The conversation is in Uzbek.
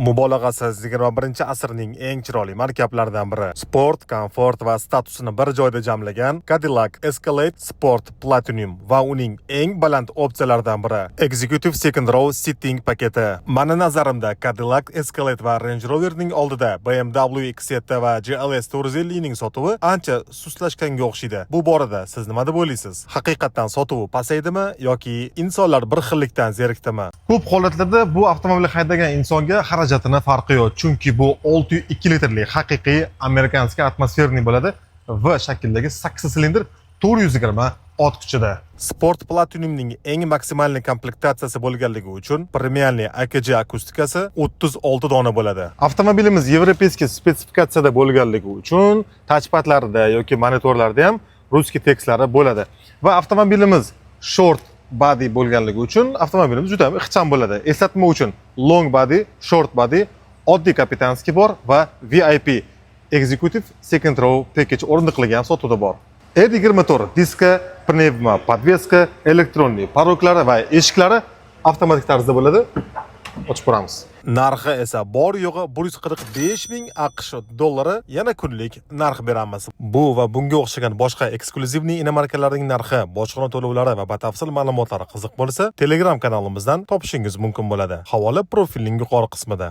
Mubolag'asiz, 21-asrning eng chiroyli markablaridan biri. Sport, komfort va statusini bir joyda jamlagan Cadillac Escalade Sport Platinum va uning eng baland opsiyalaridan biri Executive Second Row Seating paketi. Mani nazarimda, Cadillac Escalade va Range Roverning oldida BMW X7 va GLS 450 ning sotuvi ancha sustlashganga o'xshaydi. Bu borada siz nima deb o'ylaysiz? Haqiqatdan sotuvi pasaydimi yoki insonlar bir xillikdan zerikdimi? Ko'p holatlarda bu avtomobilni haydagan insonga xarajatini farqi yo'q, chunki bu 6,2 litrli haqiqiy американский атмосферный bo'ladi. V shaklidagi 8 silindr, 420 ot kuchida. Sport Platinumning eng максимальный komplektatsiyasi bo'lganligi uchun премиальный AKG akustikasi 36 dona bo'ladi. Avtomobilimiz европейский spetsifikatsiyada bo'lganligi uchun touchpadlarida yoki monitorlarda ham русский tekstlari bo'ladi va avtomobilimiz short body bo'lganligi uchun avtomobilimiz juda ham ixcham bo'ladi. Eslatma uchun, long body, short body, oddiy капитанский bor va VIP Executive Second Row Package o'rindiqligi ham sotuvda bor. R24 diska, пневмо подвеска, электронный порог lari va eshiklari avtomatik tarzda bo'ladi. Ochib ko'ramiz. Narxi esa bor yo'g'i 145 ming AQSh dollari, yana kunlik narx beramiz. Bu va bunga o'xshagan boshqa эксклюзивный иномарка larning narxi, bojxona to'lovlari va batafsil ma'lumotlari qiziq bo'lsa, Telegram kanalimizdan topishingiz mumkin bo'ladi. Havola profilning yuqori qismida.